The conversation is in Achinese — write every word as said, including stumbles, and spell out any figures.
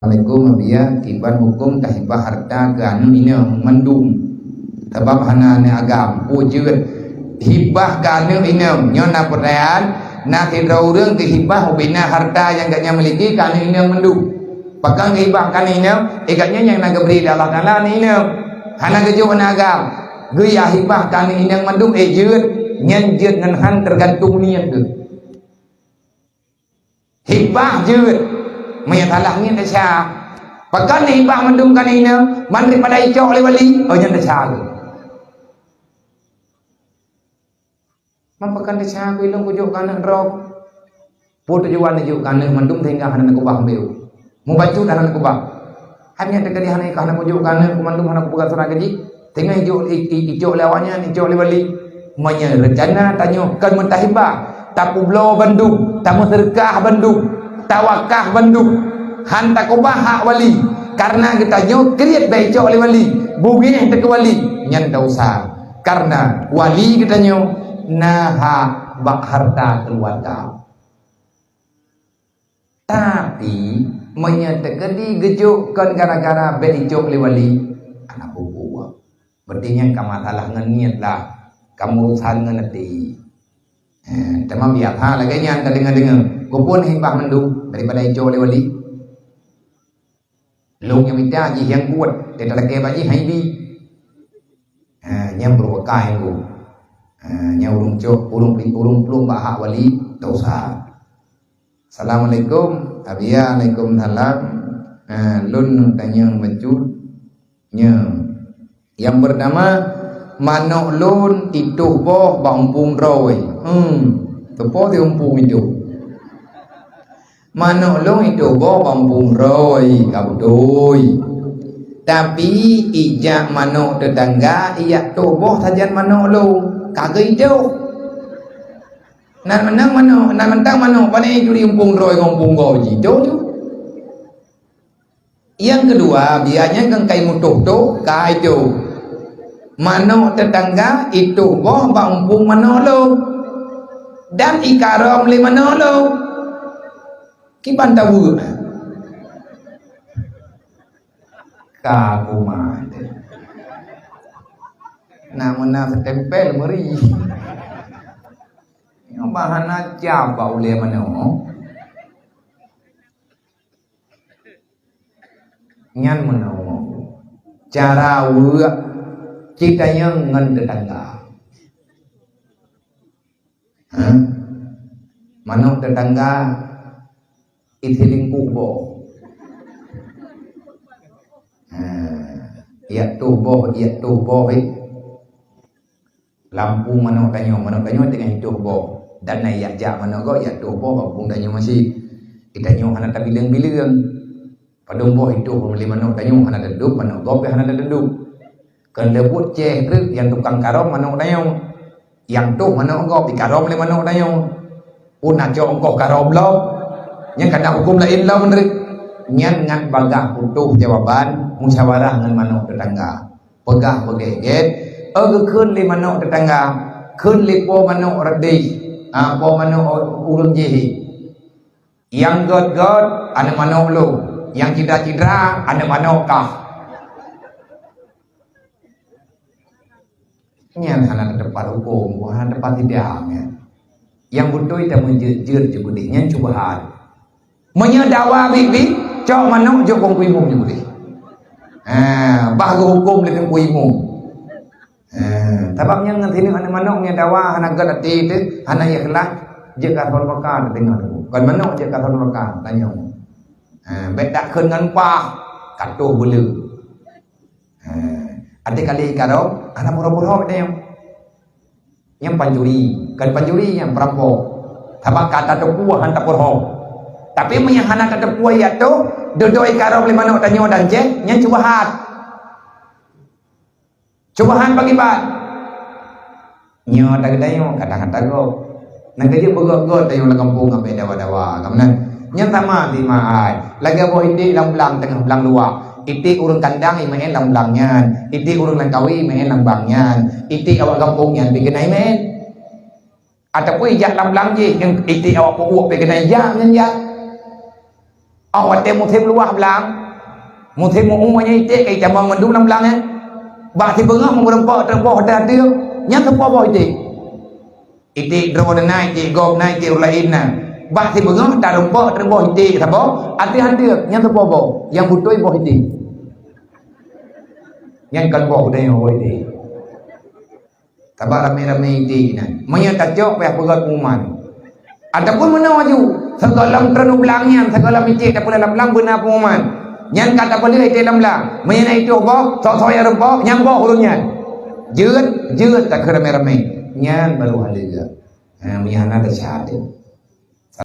Assalamualaikum, Abiya, kiban huköm tahibah harta keu aneuk inong mandum. Sabab hana aneuk agam, peue jeuet. Hibah keu aneuk inong, nyoe na peurtanyaan, na sidroe ureuëng keu hibah ubena harta nyang gobnyan miliki keu aneuk inong mandum. Pakon hibah keu aneuk inong, eh, gobnyan nyang na geubri lé Allah Taala aneuk inong. Hana geujok aneuk agam. Geuyue hibah keu aneuk inong mandum, eh, jeuet. Nyan jeuet ngon han teugantung niet geuh. Hibah jeuet, meunyoe salah ngieng desya. Pakon hibah mandum keu aneuk inong, ban daripada icok lé wali, oh nyan desya lom. Man pakon desya keu ilong kujok keu aneuk droe. Peue tujuan neujok keu aneuk mandum sehingga hana neukubah beu. Mubacut hana neukubah. Hanya teuka di hana ikah hana kujok keu aneuk mandum hana kupeugah surat gaji. Teungoh ijok, i-, i-, ijok lé awaknyan, ijok lé wali. Meunyoe reuncana tanyoe kon meutahibah, tapeubloe bandum, tameuseudeukah bandum, tawakah bandum, han takubah hak wali, kareuna geutanyoe kriet bak ijok lé wali, beungéh teuh keu wali, nyan desya. Kareuna wali geutanyoe na hak bak harta keuluwarga. Tapi, meunyoe teukeudi geujok kon gara-gara bék icok lé wali, hana peue-peue. Berarti nyan ka masalah ngon niet lah, ka meurusan ngon até. Eh, teuma biasa lagée nyan tadeungoe-deungoe, keupeue hibah mandum daripada icok lé wali. Lôn nyang mita jih nyang buet, teutalakée bak jih hai bi. Ha, nyang beureubakai ngon. Ha, nyang ureuëng cok, ureuëng pli-, ureuëng plueng bak hak wali, desya. Assalamualaikum. Abiya, alaikumsalam. Ha, lôn neutanyong bacut. Nyoe. Nyang peurtama, manök lôn itoh boh bak umpung droe. Hmm, teupo di umpung itoh. Manök lôn itoh boh bak umpung droe, ka beutôi. Tapi, ijak manök teutangga, ijak toh boh sajan manök lôn. Ka geuitoh. Nan mantong manök, nan mantong manök, pane turi umpung droe ngon umpung goe jitoh tu. Nyang keudua, biasanya kan kai mutoh-toh, kai toh. Manök teutangga itoh boh bak umpung manök lôn. Dan ikarôm lé manök lôn. Kiban taweue. Ka kuman. Nah, meunan seutempel meuri. Nyoe bahana cap bak ulée manök. Nyan meunoe cara weuek cit tanyoe ngon teutangga. Ha? Manök teutangga isi lingkuh boh. Ha. Iyak tuh boh, iyak tuh boh, eh. Lampu manök tanyoe, manök tanyoe teungoh itoh boh. Dan na yak jak manök gob, yak toh boh bak umpung tanyoe maséh. Di tanyoe hana tabileng-bileng. Padum boh itoh lé manök tanyoe hana teudup, manök gob pih hana teudup. Kon leubut ceh treuk nyang tukang karôm manök tanyoe. Nyang toh manök gob, ikarôm lé manök tanyoe. Pun na cok ongkoh karôm lom. Nyan kana huköm laén lom treuk. Nyan ngat bagaih putôh jawaban musyawarah ngon manök teutangga. Peugah beugét-gét, "Oh, geukheun lé manök teutangga, kheun lé po manök reudeh, ah, po manök ureuëng jih. Nyang gét-gét, aneuk manök lôn. Nyang cidra-cidra, aneuk manök kah." Nyan hana teupat huköm, hana teupat sidang nyan. Nyang beutôi tameujeuet-jeuet jih keudeh, nyan syubhat. Meunyoe dawa biet-biet, cok manök jok keu imeum nyoe udeh. Ha, bah geuhuköm lé teungku imeum. Ha, sabab nyan ngon sineuk aneuk manök nyan dawa hana gét até teuh, hana ikhlas, jeuet keu asai neuraka teuh teungoh. Kon manök jeuet keu asai neuraka, tanyong. Ha, bék takheun ngon pah, ka toh buleuen. Ha, até kali ikarôm, hana pura-pura tanyong. Nyang pancuri, kon pancuri nyang peurampok. Sabab ka tateupeue han tapeurhom. Tapi meunyoe hana tateupeue yak toh, dudoe ikarôm lé manök tanyoe dan ceh, nyan syubhat. Syubhat bagi ban. Nyoe tageutanyoe kadang hana tagob. Nyang keujeuet beugöt-göt tanyoe lam gampông ngabée dawa-dawa. Ka meunan. Nyan sama si ma ai. Lagée boh iték lam blang teungoh blang luwah. Iték ureuëng kandang imeu'en lam blang nyan, iték ureuëng Langkawi imeu'en lam blang nyan, iték awak gampông nyan pih keunan imeu'en. Ataupun ijak lam blang jih, nyan iték awak peubuet pih keunan ijak nyan jak. Oh, watèe musém luwah blang, musém mu'ue nyan iték ka itamong mandum lam blang nyan. Bah sibeungoh meureumpok teuboh dah deuek, nyan teuboh boh iték. Iték droe na, iték gob na, iték ureueng laén na. Bah sibeungoh tareumpok teuboh iték saboh, ateueh deuek nyan teuboh boh, nyang beutôi boh iték. Nyan kon boh, udah nyoe boh iték. Sabab ramé-ramé iték nyan. Meunyoe tacok payah peugöt pengumuman. Ataupun meunoe laju, sigohlom treun u blang nyan, sigohlom iték tapeuleueh lam blang beuna pengumuman. Nyan ka tapeuleueh iték lam blang. Meunyoe na itôh boh, sok-sok nyang reumpok, nyang boh ureueng nyan. Jeuet, jeuet takheun ramé-ramé. Nyan baru halal. Ha, meunyoe hana desya teuh.